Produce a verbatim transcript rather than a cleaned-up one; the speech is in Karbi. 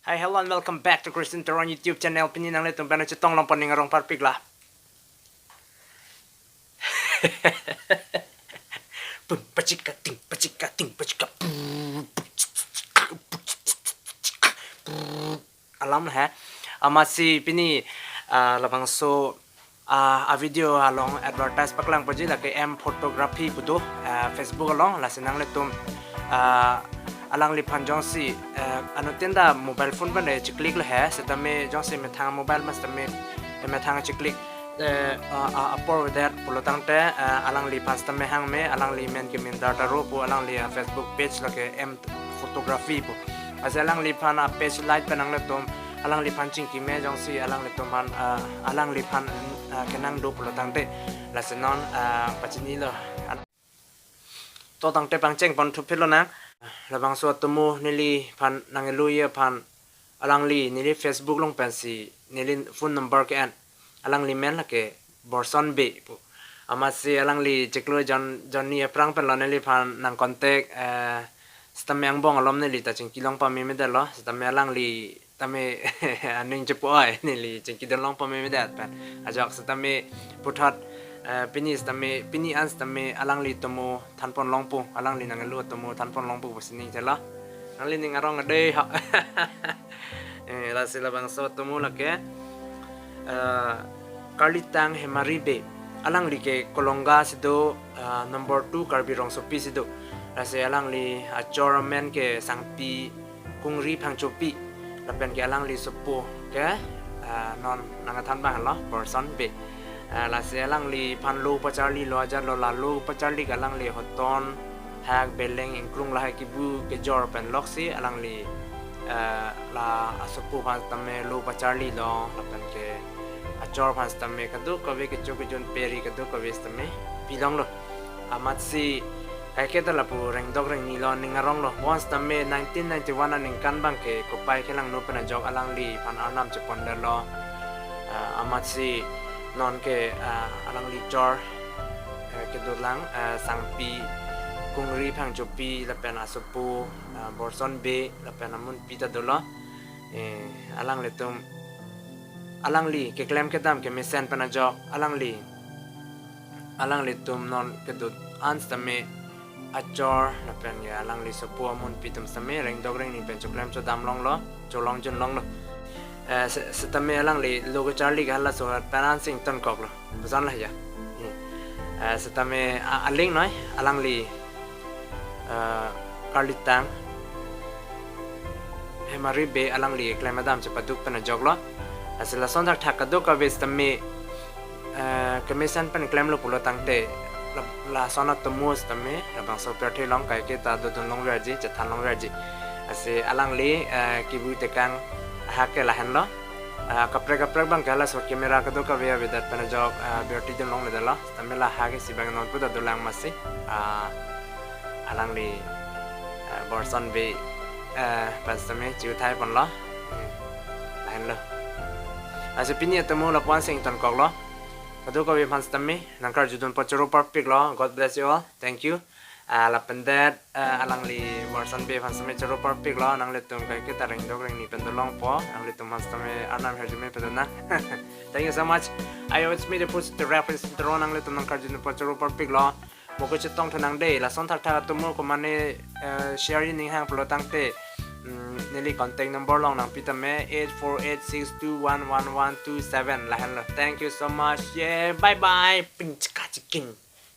Hi, hello and welcome back to Christian Teron YouTube channel. Pini nanglitum pen chetong longpon ning arong parpik la. Pum pachika ting pachika ting pachika. Alam he. Amatsi pini, ah, labangso, ah, a video along advertise paklang paji lake M Photography pu do, ah, Facebook along. Lasi nanglitum, ah, alangliphan jongsi, eh, anuttin ta mobile phone pen checlick le he, setame jongsi methang mobile ma setame, eh, methang checlick, eh, ah, ah, apor vedet pulo tangte, eh, alangliphan setame hang me, alangli men ke Mindarta ro pu, alangli, ah, Facebook page lake M Photography pu. Lasi alangliphan a page like pen nanglitum, alangliphan chingki me jongsi alanglitum aphan, ah, alangliphan, ah, kenang do pulo tangte. Lasi non, ah, pachini lo. To tangte pangcheng pon thuphit lonang. Labangso atomo neliphan nangkelo-i aphan alangli neli Facebook along pensi neli phone number ke-en. Alangli men lake Borson Bey pu. Amatsi alangli chiklo John, Johnny aphrang pen lo neliphan nang contact, eh, setame angbong alom neli ta chingki long pame medet lo, setame alangli tame aning chepo-oi neli chingki dun long pame medet pen. Ajok setame puthot, eh, pini setame, pini an setame alangli atomo thanpon longpo, alangli nangkelo atomo thanpon longpo pusi ning chelo. Alangli ning arong adei ha. Eh, lasi labangso atomo lake, eh, Karlitang Hemari Bey. Alangli ke Kolonga si do, eh, number two Karbi Rongsopi si do. Lasi alangli achor amen ke Sangpi Kungri Phangchopi. Lapen ke alangli sopo ke, eh, non nangkethan abang lo, Borson Bey. Eh, lasi alangliphan lo pacharli lo ajat lo, la lo pacharli ke alangli hoton, hak, beleng, ingklung lahai kibu kejor pen loksi alangli, eh, la asopo aphan setame lo pacharli lo, lapen ke achor aphan setame kadokave kecho kejun peri kadokave setame pi longlo. Amatsi kaike ta lapu rengdok rengni lo, ning arong lo. Bonsetame nineteen ninety-one aningkan abang ke kopai kelangno pen ajok alangliphan arnam chepondetlo. Ah, amatsi non ke, ah, alangli chor, eh, kedolang, eh, Sangpi Kungri Phangchopi lapen asopo, ah, Borson Bey lapen amunpi ta dolo. Eh, alanglitum, alangli keklem kedam kemesen pen ajok alangli, alanglitum non kedut an setame achor lapen ke alangli sopo amunpi atum setame rengdok rengni pen choklem chodam longlo, cholong jun longlo. Eh, se-, setame alangli lo kacharli ke halaso pen an si ingtonkoklo. Busan lah ya. Hmm. Eh, setame a-, aling noi, alangli, eh, Karlitang Hemari Bey alangli klem kedam chepaduk pen ajoklo. Lasi lason thakthak kadokave setame, eh, kemesen pen klemlo pulo tangte, la, lason atomo setame labangso pirthe along kaike ta dodun longverji, chethan longverji. Lasi alangli, eh, kibu tekang hak ke lahenlo. Ah, kaprek kaprek abang ke halaso camera kadokave avedet pen ajok, ah, birti dun longledetlo. Setame la hak isi abang non pu ta dolang amatsi. Ah, alangli, ah, Borson Bey, eh, pen setame chiuthai ponlo. Hmm. Lahenlo. Lasi pini atomo lapu an si ingtonkoklo. Kadokave aphan setame nangkarjudun pachoro parpiklo. God bless you all. Thank you. Ah, lapen det, ah, alangli Borson Bey aphan setame choro parpiklo, nanglitum kaike ta rengdok rengni pen dolongpo, nanglitum aphan setame arnam herjume pedona. Thank you so much. I always meet the push the reference intro, nanglitum nangkarjudun pachoro parpiklo. Mo kechetong thanang dei, lason thakthak atomo komane, eh, share ning hang pulo tangte, mm, neli contact number along nangpi tame eight four eight six two one one one two seven lahenlo. Thank you so much. Yeah, bye bye. Ping chika chiking.